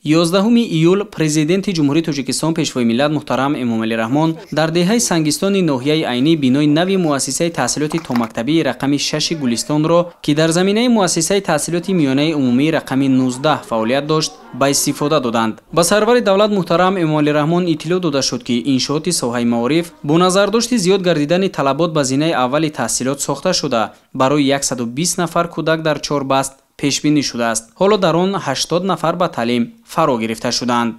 11 июл Президенти Ҷумҳурии Тоҷикистон, Пешвои миллат муҳтарам Эмомалӣ Раҳмон дар деҳаи Сангистони ноҳияи Айнӣ бинои нави муассисаи таҳсилоти томактабии рақами 6 Гулистонро, ки дар заминаи муассисаи таҳсилоти миёнаи умумии рақами 19 фаъолият дошт, ба истифода доданд. Ба сарвари давлат муҳтарам Эмомалӣ Раҳмон иттилоъ дода шуд, ки иншооти соҳаи маориф бо назардошти зиёд гардидани талабот ба зинаи аввали таҳсилот сохта шуда, барои 120 нафар кӯдак дар 4 баст пешбинӣ шудааст. Ҳоло дар он 80 нафар ба таълим фаро гирифта шуданд.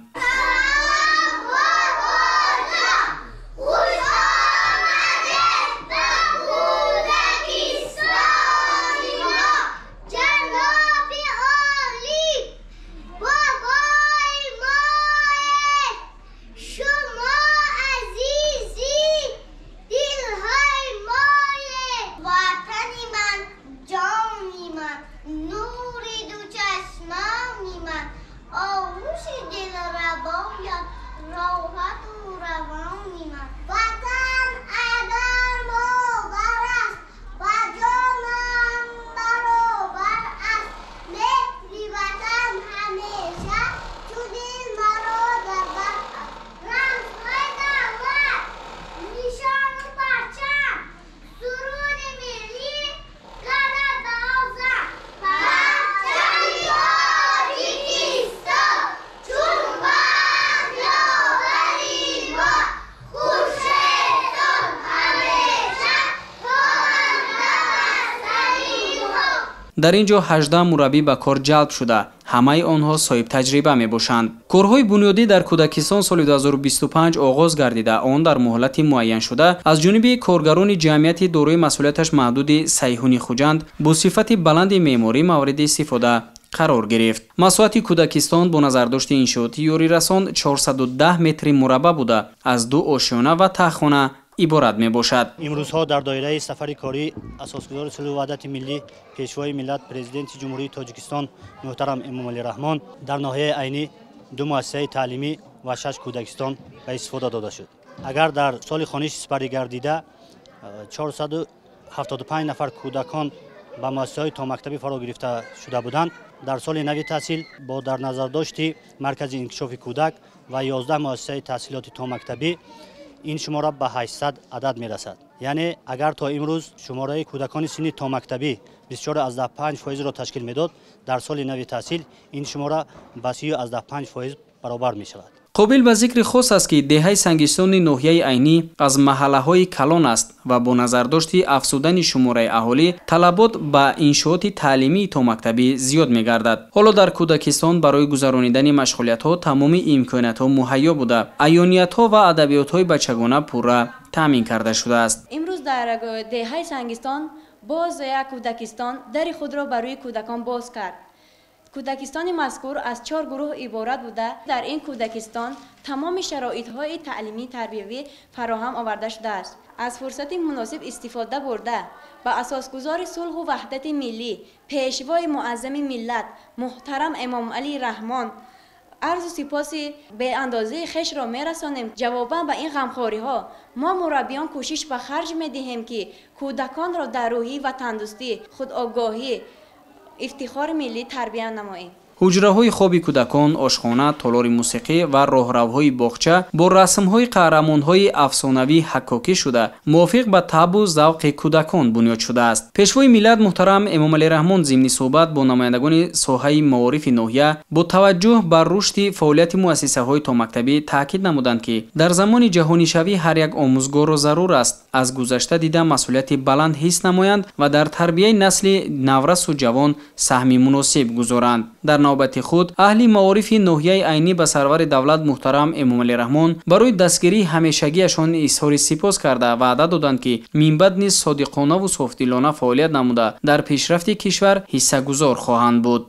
Дар ин ҷо 18 мураббӣ ба кор ҷалб шуда, ҳамаи онҳо соҳибтаҷриба мебошанд. Корҳои бунёдӣ дар кӯдакистон соли 2025 оғоз гардида, он дар муҳлати муайяншуда аз ҷониби коргарони ҷамъияти дорои масъулияташ маҳдуди Сайҳуни Хуҷанд бо сифати баланди меъморӣ мавриди истифода қарор гирифт. Масоҳати кӯдакистон бо назардошти иншооти ёрирасон 410 метри мураббаъ буда, аз 2 ошёна ва таҳхона иборат мебошад. Имрӯзҳо дар доираи сафари корӣ асосгузори сулҳу ваҳдати миллӣ, Пешвои миллат, Президенти Ҷумҳурии Тоҷикистон муҳтарам Эмомалӣ Раҳмон дар ноҳияи Айнӣ 2 муассисаи таълимӣ ва 6 кӯдакистон ба истифода дода шуд. Агар дар соли хониши сипарӣ гардида 475 нафар кӯдакон ба муассисаҳои томактабӣ фаро гирифта шуда буданд, дар соли нави таҳсил бо дар назардошти маркази инкишофи кӯдак ва 11 муассисаи таҳсилоти томактабӣ ин шумора ба 800 адад мерасад. Яъне агар то имрӯз шумораи кӯдакони синни томактабӣ 24,5%-ро ташкил медод, дар соли нави таҳсил ин шумора ба 30,5% баробар мешавад. Қобил ба зикри хос аст, ки деҳаи Сангистони ноҳияи Айнӣ аз маҳаллаҳои калон аст ва бо назардошти афзудани шумораи аҳолӣ талабот ба иншооти таълимии томактабӣ зиёд мегардад. Ҳоло дар кӯдакистон барои гузаронидани машғулиятҳо тамоми имкониятҳо муҳайё буда, аёниятҳо ва адабиётҳои бачагона пурра таъмин карда шудааст. Имрӯз дар деҳаи Сангистон боз як кӯдакистон дари худро барои кӯдакон боз кард. Кӯдакистони мазкур аз 4 гурӯҳ иборат буда, дар ин кӯдакистон тамоми шароитҳои таълимӣ тарбиявӣ фароҳам оварда шудааст. Аз фурсати муносиб истифода бурда, ба асосгузори сулҳу ваҳдати миллӣ, Пешвои муаззами миллат муҳтарам Эмомалӣ Раҳмон арзу сипоси беандозаи хешро мерасонем. Ҷавобан ба ин ғамхориҳо мо мураббиён кӯшиш ба харҷ медиҳем, ки кӯдаконро дар рӯҳии ватандӯстӣ, худогоҳӣ, ифтихори миллӣ тарбия намоем. Ҳуҷраҳои хоби кӯдакон, ошхона, толори мусиқӣ ва роҳравҳои боғча бо расмҳои қаҳрамонҳои афсонавӣ ҳаккокӣ шуда, мувофиқ ба табъу завқи кӯдакон бунёд шудааст. Пешвои миллат муҳтарам Эмомалӣ Раҳмон зимни суҳбат бо намояндагони соҳаи маорифи ноҳия бо таваҷҷӯҳ ба рушди фаъолияти муассисаҳои томактабӣ таъкид намуданд, ки дар замони ҷаҳонишавӣ ҳар як омӯзгорро зарур аст аз гузашта дида масъулияти баланд ҳис намоянд ва дар тарбияи насли наврасу ҷавон саҳми муносиб гузоранд. Дар навбати худ аҳли маорифи ноҳияи Айнӣ ба сарвари давлат муҳтарам Эмомалӣ Раҳмон барои дастгирии ҳамешагиашон изҳори сипос карда ваъда доданд, ки минбаъд низ содиқонаву софдилона фаъолият намуда дар пешрафти кишвар ҳиссагузор хоҳанд буд.